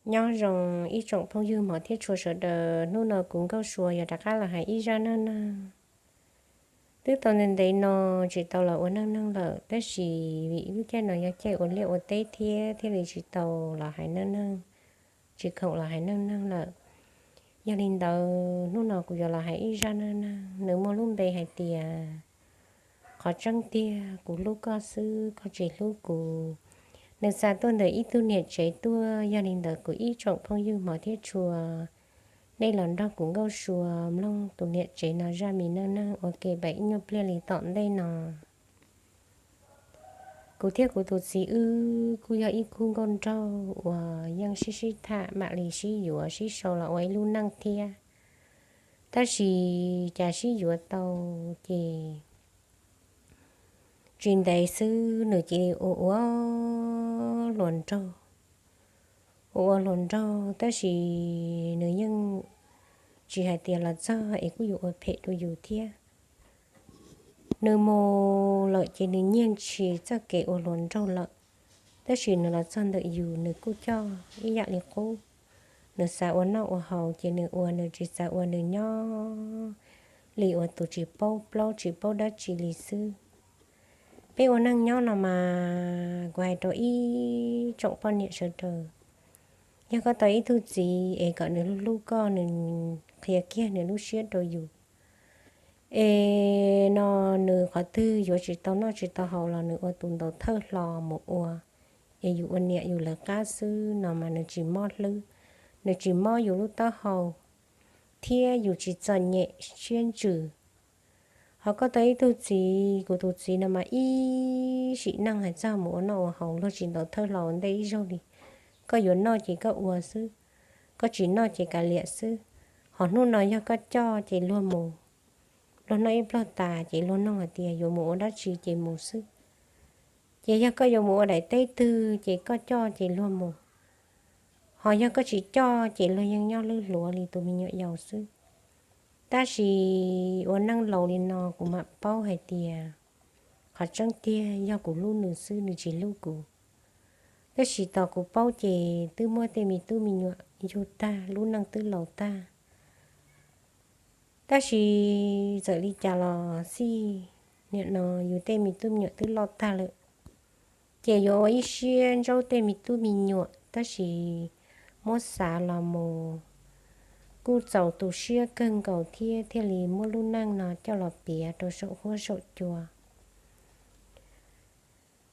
Nyob zoo ib tsoom phooj ywg hmov thiab tshua sawv daws, hnub no kuv Nkauj Sua yog rov qab los hais ib zaj neej neeg. Twb tau ntev ntev no tsis tau los ua neej neeg lawm, tab sis vim lub caij no yog caij ua liaj ua teb thiab thiaj li tsis tau los hais neej neeg, tsis khoom los hais neej neeg lawm. Yog li ntawd hnub no kuv yuav los hais ib zaj neej neeg, nws muaj lub npe hais tias qhov tseeb tiag kuv hlub koj xwb koj tsis hlub kuv. Nws xa tuaj ntawm ib tug niam tsev tuaj, yog li ntawd kuv ib tsoom phooj ywg hmov thiab tshua, nej los nrog kuv Nkauj Sua mloog tus niam tsev no zaj me neej neeg ua ke pem ib nyuag pliag li tom ntej no. Kuv thiab kuv tus txiv wb kuj yog ib khub nkauj nraug uas yeej sib sib tham mam li sib yuav sib sau los ua ib lub neej thiab. Tab sis cas sib yuav tau ces tsis ntev xwb nws cia li ua ua hluas nraug, ua ua hluas nraug tab sis nws yeej tsis hais tias los txog es kuj yuav ua phem rau yus thiab. Nws mus lawm ces nws nyiag tsis txoj kev ua hluas nraug lawm, tab sis nws los txog ntawm yus nws kuj coj ib yam li qub. Nws xav ua noj ua haus ces nws ua, nws tsis xav ua nws nyob li ua tus tsis paub plaub tsis paub dab tsi li xwb. Peb ua neej nyob no mas kuv hais rau ib tsoom poj niam sawv daws, yog koj tau ib tug txiv es kom nws hlub hlub koj, nws qhia kiag nws lub siab rau yus, es no nws qhov twg yuav tsis tau noj tsis tau haus los nws ua tus ntaus thawj hlo mus ua, es yus ua niam yus lawv qab xwb no mas nws tsis mob hlwb, nws tsis mob yus lub taub hau, thiab yus tsis txom nyem siab ntsws. Ho koj tau ib tug txiv, kuv tus txiv no mas ib sim neej hais txog mus ua noj ua haus luag tsis ntaus thawj hlo ua ntej ib zaug li. Koj yuav noj ces koj ua xwb, koj tsis noj ces kav liam xwb. Ho hnub no yog koj coj ces luag mus, luag noj ib pluag tas ces luag nug hais tias yuav mus ua dab tsi ces mus xwb. Ces yog koj yuav mus ua daim teb twg ces koj coj ces luag mus, ho yog koj tsis coj ces luag yeej nyob hlwb hluav li tus me nyuam yaus xwb. Tab sis ua neej laus li no kuv mam paub hais tias qhov tseeb tiag yog kuv hlub nws xwb nws tsis hlub kuv. Tab sis tos kuv paub ces twb muab tej me tub me nyuam yug tag, lub neej twb laus tag. Tab sis txawm li cas los xij, nim no yus tej me tub me nyuam twb loj tag lawm, ces yuav ua ib siab ntsaub tej me tub me nyuam, tab sis muab xav los mus kuj txaus tu siab kawg nkaus thiab thiaj li muab lub neej no coj los piav rau saum huab saum cua.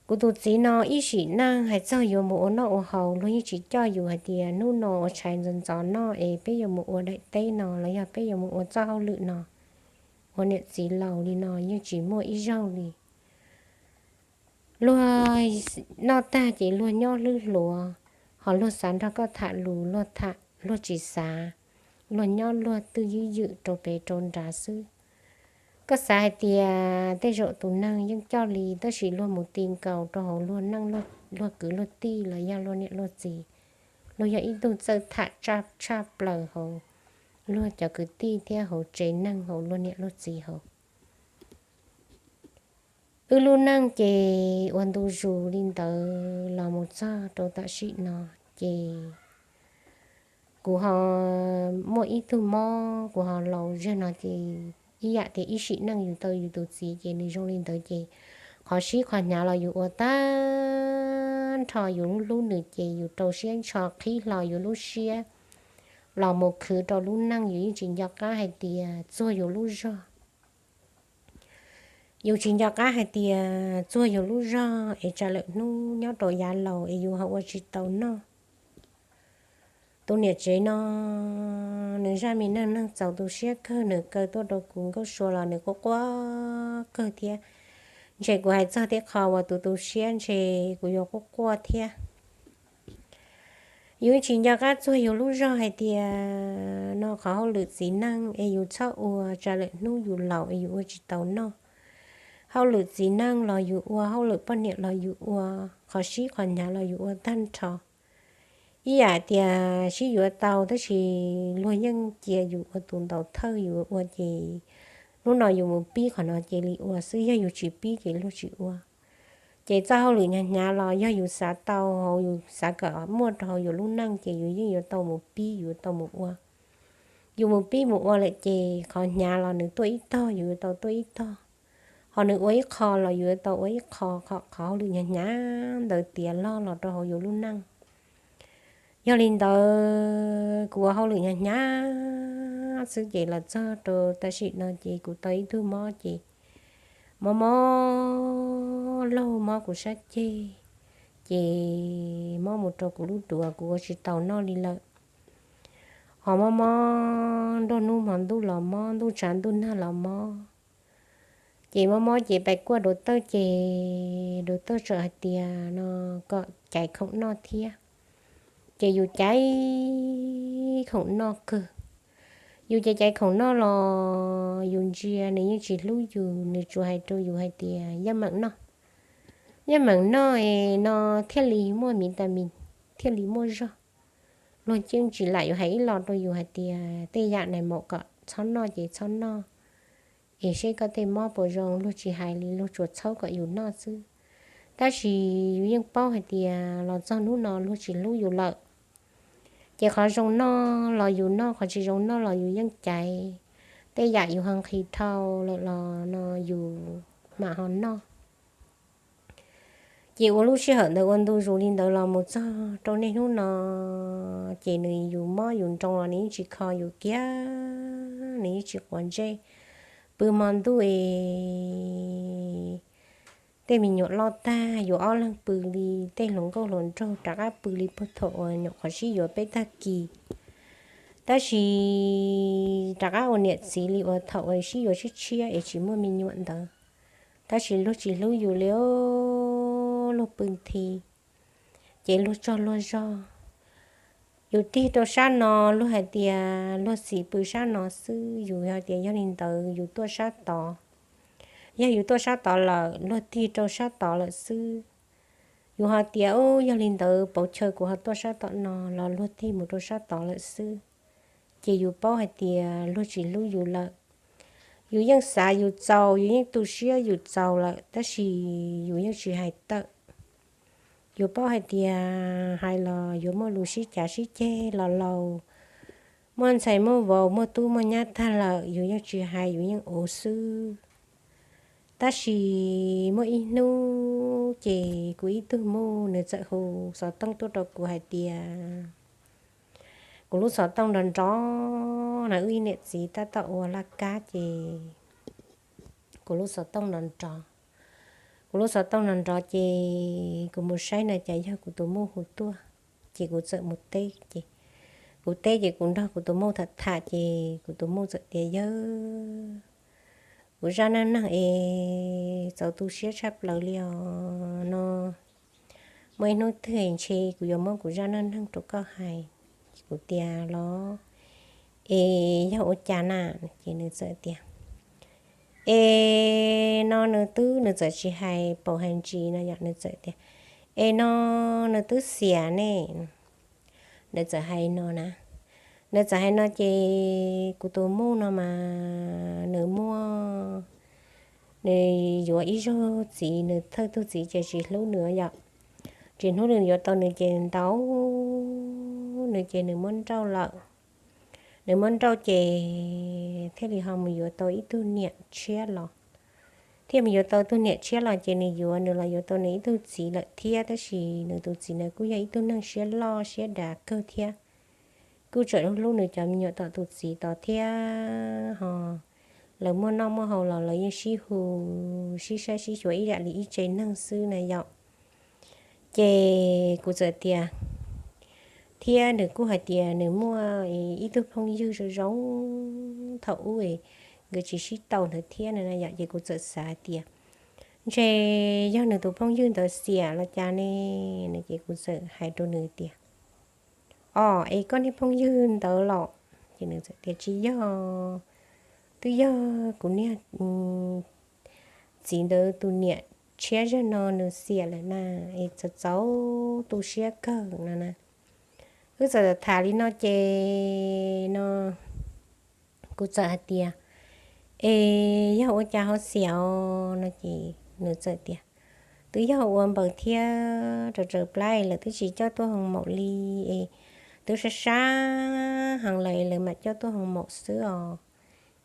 Kuv tus txiv no ib sim neej hais txog yuav mus ua noj ua haus luag yeej tsis coj yus hais tias hnub no ua tshais ntxov ntxov noj es peb yuav mus ua daim teb no los yog peb yuav mus ua txoj hauj lwm no. Ua niam txiv laus li no yeej tsis muaj ib zaug li. Luag noj tag ces luag nyob hlwb hluav, ho luag xav nrog koj tham lus luag tham, luag tsis xav, luag nyob luag twj ywm rau pem rau nrad xwb. Koj xav hais tias tej zaum tus neeg yeej coj li, tab sis luag mus ti nkaus rau hauv luag neej, luag kwv luag tij los yog luag niam luag txiv, luag yog ib tug txawj tham tshaj plaws hauv luag cov kwv tij thiab hauv tsev neeg hauv luag niam luag txiv hauv. Wb lub neej ces ua ntu zus li ntawd los mus txog rau tam sim no ces kuv ho muaj ib tug mob, kuv ho laus zog no ces ib yam tias ib sim neej yus tau yus tus txiv ces nws zoo li ntawd ces qhov sib qhov hnyav los yus ua tag nrho, yus hlub nws ces yus rau siab ntsho qhib hlo yus lub siab los mus khwv rau lub neej, yus yeej tsis nco qab hais tias txuag yus lub zog. Yus tsis nco qab hais tias txuag yus lub zog es tsam lawm hnub nyob rau yav laus es yus ho ua tsis tau noj. Tus niam tsev no nws zaj me neej neeg txaus tu siab kawg, nws kaw tuaj rau kuv Nkauj Sua los nws quaj quaj kawg thiab. Ntshe kuv hais txog tej qho uas tus tu siab ntshe kuv yuav quaj quaj thiab. Yus tsis nco qab txuag yus lub zog hais tias no qhov hauj lwm txiv neej es yus txhob ua, tsam lawm hnub yus laus es yus ua tsis tau noj. Hauj lwm txiv neej los yus ua, hauj lwm poj niam los yus ua, qhov sib qhov hnyav los yus ua tag nrho. Ib yam tias sib yuav tau tab sis luag yeej cia yus ua tus ntaus thawj, yus ua ces hnub no yus mus pib qhov no cia li ua xwb, yog yus tsis pib ces luag tsis ua. Ces txoj hauj lwm hnyav hnyav los yog yus xav tau hauv, yus xav kom muaj rau hauv yus lub neej ces yus yeej yuav tau mus pib, yuav tau mus ua. Yus mus pib mus ua lawm ces qhov hnyav los nws tuaj ib tog yus yuav tau tuaj ib tog, ho nws ua ib qho los yus yuav tau ua ib qho, qhov hauj lwm hnyav hnyav ntawd tiav log los rau hauv yus lub neej. Yog li ntawd kuv ua hauj lwm hnyav hnyav xwb ces los txog rau tam sim no ces kuv tau ib tug mob ces mob mob laug mob kuv sab ceg, ces mob mus rau kuv lub duav kuv ua tsis taus noj li lawm. Ho mob mob nruab hnub hmo ntuj los mob, ntuj tshav ntuj nag los mob. Ces mob mob ces pais kuaj dua tawj ces dua tawj txawm hais tias no kom caiv khoom noj thiab. Ces yus caiv khoom noj kawg. Yus caiv caiv khoom noj los yus ntsia nws yeej tsis hlub yus, nws tsuas hais rau yus hais tias yeej meem noj, yeej meem noj es no thiaj li muaj vitamin, thiaj li muaj zog. Luag yeej tsis lam yuav hais ib los rau yus hais tias tej yam nais maum kom txhob noj ces txhob noj, es seb koj tej mob puas zoo, luag tsis hais li, luag tsuas txhaub kom yus noj xwb. Tab sis yus yeej paub hais tias los txog hnub no luag tsis hlub yus lawm. Ces qhov zoo noj los yus noj, qhov tsis zoo noj los yus yeej caiv. Tej yam yus ho nqhis dhau lawm los no yus mam ho noj. Ces ua lub sij hawm ntawd ua ntu zus li ntawd los mus txog rau niaj hnub no, ces nws yus mob yus nroo los nws yeej tsis kho yus kiag, nws yeej tsis quav ntsej. Pw hmo ntuj es tej me nyuam loj tag, yus ob leeg pw li tej hluas nkauj hluas nraug rov qab pw li puag thaum uas nyuam qhuav sib yuav peb tag kis. Tab sis rov qab ua niam txiv li uas thaum uas sib yuav tshiab tshiab es tsis muaj me nyuam ntawd. Tab sis luag tsis hlub yus li, luag pw nthi, ces luag tsaug luag zog. Yus tig rau sab no, luag hais tias luag txiv pw sab no xwb, yus hais tias yog li ntawd yus tuaj sab tod. Yog yus tuaj sab tod lawm, luag tig rau sab tod lawm xwb. Yus ho tias, u, yog li ntawd pauv chaw kuv ho tuaj sab tom no los luag tig mus rau sab tod lawm xwb. Ces yus paub hais tias luag tsis hlub yus lawm. Yus yeej xav yus txaus, yus yeej tu siab yus txaus lawm, tab sis yus yeej tsis hais tawm. Yus paub hais tias hais los yuav muaj lus sib cav sib ceg los laus, muaj ntxhais muaj vauv, muaj tub muaj nyab tag lawm, yus yeej tsis hais, yus yeej ua xwb. Tab sis muaj ib hnub ces kuv ib tug muj nws txawm hu xov tooj tuaj rau kuv hais tias, kuv lub xov tooj nrov nrov na, wb ib niam txiv tab tom ua laj kab ces kuv lub xov tooj nrov nrov. Kuv lub xov tooj nrov nrov ces kuv mus saib na cas yog kuv tus muj hu tuaj, ces kuv txawm mus teb ces, kuv teb ces kuv nrog kuv tus muj tham tham ces kuv tus muj txawm tias, yawg, kuv zaj neej neeg es txaus tu siab tshaj plaws li os no. Muaj ib hnub twg ntshe kuv yuav muab kuv zaj neej neeg rau koj hais. Kuv tias los, es yog ua cas na? Ces nws txawm tias, es no nws twb, nws txawm tsis hais paus hais ntsis no yom, nws txawm tias, es no nws twb xiam ne. Nws txawm hais no na, nws txawm hais no ces kuv tus muj no mas nws muaj, nws yuav ib zaug txiv, nws thawj tug txiv ces tsis hlub nws yom. Tsis hlub nws, yuav tau nws ces ntau, nws ces nws muab nrauj lawm. Nws muab nrauj ces thiaj li ho mus yuav tau ib tug niam tshiab los. Thiaj mus yuav tau tug niam tshiab los ces nws yuav, nws los yuav tau nws ib tug txiv lawm thiab, tab sis nws tus txiv ntawd kuj yog ib tug neeg siab loj siab dav kawg thiab. Kuj tseem hlub nws cov me nyuam tom tus txiv tod thiab ho. Lawv muaj noj muaj haus los lawv yeej sib hu, sib saib sib xyuas ib yam li ib tse neeg xwb na yom. Ces kuv txawm tias, thiab nws kuj hais tias nws muaj ib tug phooj ywg zoo zoo thaum ub nkawd tsis sib tau ntawd thiab no yom. Ces kuv txawm xav tias, ntshe yog nws tus phooj ywg ntawd xiam los cas ne? Ces kuv txawm hais rau nws tias, o, es koj niag phooj ywg ntawd los? Ces nws txawm tias, tsis yog, twb yog kuv niag txiv ntawd tus niam tshiab zag no nws xiam lawm na, es txaus txaus tu siab kawg no na. Wb txawm tham li no ces no kuv txawm hais tias, es yog ua cas ho xiam os no ces nws txawm tias, twb yog ua npaws thiab raws raws plab lawv twb tsis coj tuaj hoo maum li es twb sab sab heev lawm lawv mam coj tuaj hoo maum xwb os.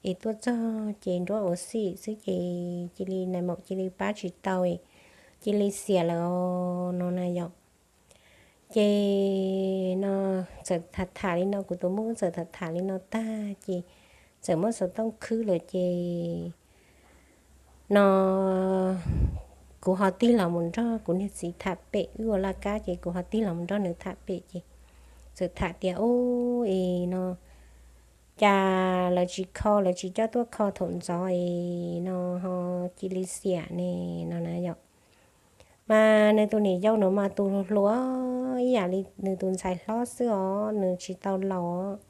Es tuaj txog ces nruab ua xim xwb ces cia li nais maum cia li pab tsis tau, cia li xiam lawm no na yom. Ces no txawm tham tham li no, kuv tus muam txawm tham tham li no tag ces txawm muab xov tooj khwb lawm ces no kuv ho tig los mus nrog kuv niag txiv tham pem, wb ua laj kab ces kuv ho tig los mus nrog nws tham pem ces txawm tham tias, Ub, es no cas lawv tsis kho, lawv tsis coj tuaj kho thaum ntxov es no ho cia li xiam ne no na yom. Mas nws tus niam yau no mas tus hluas hluas ib yam li nws tus ntxhais hlob xwb os, nws tsis tau laus.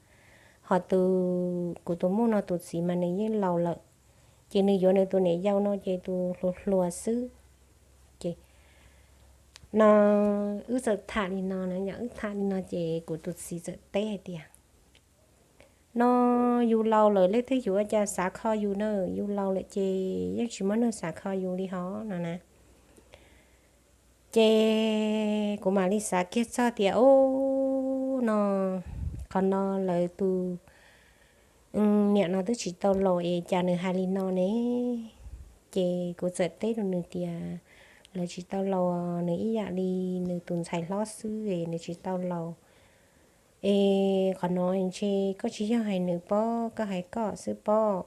Ho tus kuv tus muam no tus txiv mas nws yeej laus lawm, ces nws yuav nws tus niam yau no ces tus hluas hluas xwb. Ces no wb txawm tham li no na yom, wb tham li no ces kuv tus txiv txawm teb hais tias, No yus laus lawm leej twg yuav ua cas xav kho yus na, yus laus lawm ces yeej tsis muaj neeg xav kho yus li hov no na. Ces kuv mam li xav kiag txog tias, Ub, no qhov no lawv tus niam no twb tsis tau laus es cas nws hais li no ne? Ces kuv txawm teb rau nws tias, Lawv tsis tau laus, nws ib yam li nws tus ntxhais hlob xwb es nws tsis tau laus. Es qhov no ntshe koj tsis yog hais nws pob, koj hais koj xwb pob.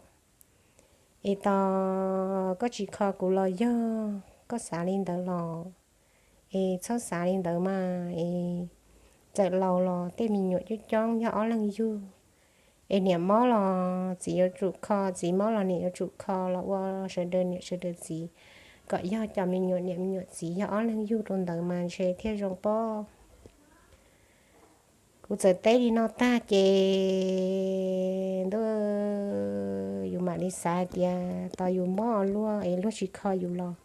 Es tos koj tsis kho kuv los yog koj xav li ntawd los, es txhob xav li ntawd mas es txawm laus los tej me nyuam coob coob yog ob leeg yug. Es niam mob los txiv yuav tsum kho, txiv mob los niam yuav tsum kho los ua sawv daws niam sawv daws txiv, kom yog cov me nyuam niam me nyuam txiv yog ob leeg yug rau ntawd mas ntshe thiaj zoo pob. Kuv txawm teb li no tag ces ntuj, yus mam li xav hais tias tos yus mob luaj es luag tsis kho yus los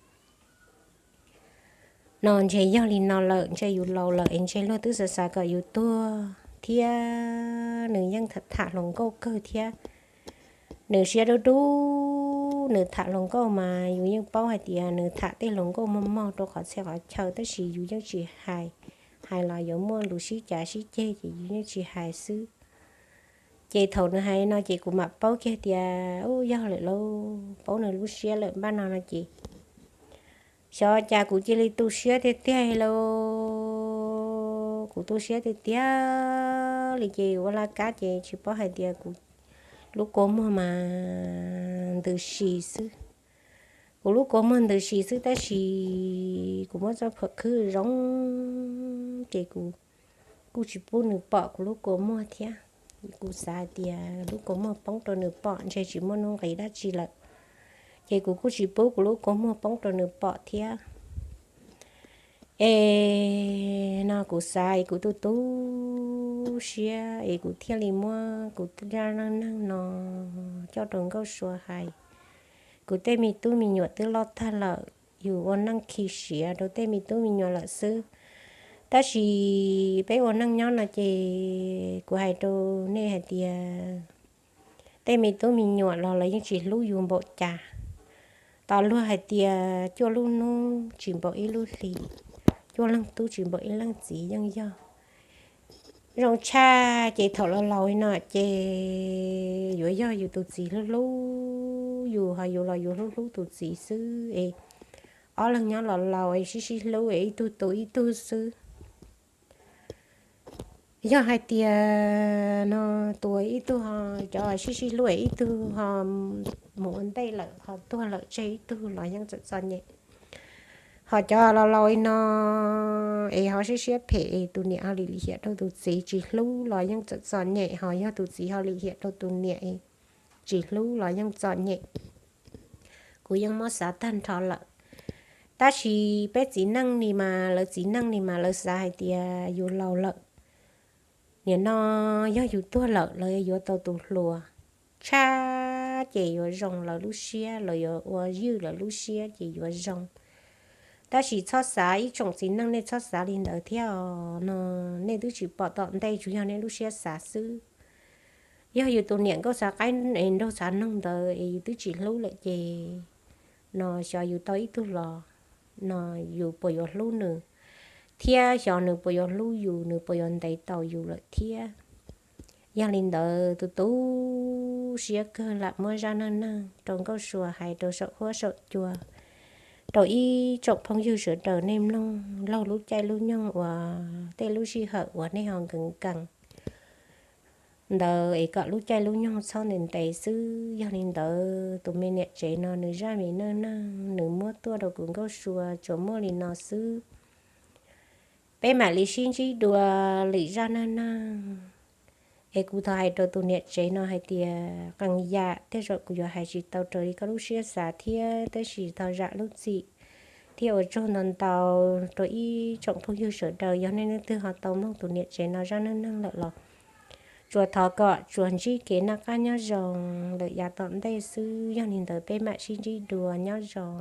no ntshe yog li no lawm, ntshe yus laus lawm es ntshe luag twb xav xav kom yus tuag thiab. Nws yeej tham hluas nkauj kawg thiab, nws siab dub dub, nws tham hluas nkauj mas yus yeej paub hais tias nws tham tej hluas nkauj mog mog rau qhov txhia qhov chaw tab sis yus yeej tsis hais, hais los yuav muaj lus sib cav sib ceg ces yus yeej tsis hais xwb. Ces thaum nws hais no ces kuv mam paub kiag tias, Ub, yog lawm lauj, paub nws lub siab lawm npaj no no ces xyov cas kuv cia li tu siab tiag tiag lauj. Kuv tu siab tiag tiag li ces ua laj kab ces tsis paub hais tias kuv lub kua muag mas ntws si xwb. Kuv lub kua muag ntws si xwb tab sis kuv muab txoj phuam khwb zoo ces kuv kuj tsis pub nws pom kuv lub kua muag thiab. Kuv xav hais tias lub kua muag poob rau nws pom ntshe tsis muaj nuj nqis dab tsi lawm, ces kuv kuj tsis pub kuv lub kua muag poob rau nws pom thiab. Es no kuv xav es kuv tu tu siab es kuv thiaj li muab kuv zaj neej neeg no coj rau Nkauj Sua hais. Kuv tej me tub me nyuam twb loj tag lawm, yus ua neej khi siav rau tej me tub me nyuam lawm xwb. Tab sis peb ua neej nyob no ces kuv hais rau nej hais tias tej me tub me nyuam los lawv yeej tsis hlub yus npaum cas. Tos luag hais tias cuaj lub hnub tsis npaum ib lub hli, cuaj leeg tub tsis npaum ib leej txiv yeej yog. Zoo tshaj ces thaum los laus no ces yuav yog yus tus txiv hlub hlub yus, ho yus los yus hlub hlub tus txiv xwb es ob leeg nyob los laus es sib sib hlub es ib tug tu ib tug xwb. Yog hais tias no tus ib tug ho, cov sib sib hlub es ib tug ho mus ua ntej lawm ho tuag lawm tseg ib tug los yeej txawm txom nyem. Ho cov los laus li no es ho siab siab phem es tus niam ho lim lim hiam rau tus txiv, tsis hlub los yeej txawm txom nyem, ho yog tus txiv ho lim hiam rau tus niam es tsis hlub los yeej txom nyem. Kuv yeej muab xav tag nrho lawm. Tab sis peb txiv neej li mas, lawv txiv neej li mas lawv xav hais tias yus laus lawm, nim no yog yus tuag lawm lawv yuav tau tus hluas tshaj ces yuav zoo lawv lub siab, lawv yuav ua ywj lawv lub siab ces yuav zoo. Tab sis txhob xav, ib tsoom txiv neej nej txhob xav li ntawd thiab os. No nej twb tsis pom tom ntej, tsuas yog nej lub siab xav xwb. Yog yus tus niam nkauj xav qaib es nraug xav noog ntawd es yus twb tsis hlub lawm ces no xyov yus tau ib tug los no yus puas yuav hlub nws, thiab xyov nws puas yuav hlub yus, nws puas yuav ntes tau yus lawm thiab. Yog li ntawd tus tu siab kawg lam muab zaj neeg neeg rau Nkauj Sua hais rau saum huab saum cua rau ib tsoom phooj ywg sawv daws nej mloog laug lub caij lub nyoog uas tej lub sij hawm uas nej ho nkees nkees ntawd es kom lub caij lub nyoog txhob ntev ntev xwb. Yog li ntawd tus me niam tsev no nws zaj me neej neeg nws muab tuaj rau kuv Nkauj Sua tsuas muaj li no xwb. Peb mam li sib ntsib dua lwm zaj neej neeg. Es kuv thov hais rau tus niam tsev no hais tias qee yam tej zaum kuv yuav hais tsis tau raws li koj lub siab xav thiab, tab sis thov zam lub txim thiab ua tsaug ntau ntau rau ib tsoom phooj ywg sawv daws yog nej leej twg ho tau mloog tus niam tsev no zaj neej neeg lawm los tsuas thov kom tsuas ntsib kev noj qab nyob zoo lawm yav tom ntej xwb. Yog li ntawd peb mam sib ntsib dua, nyob zoo.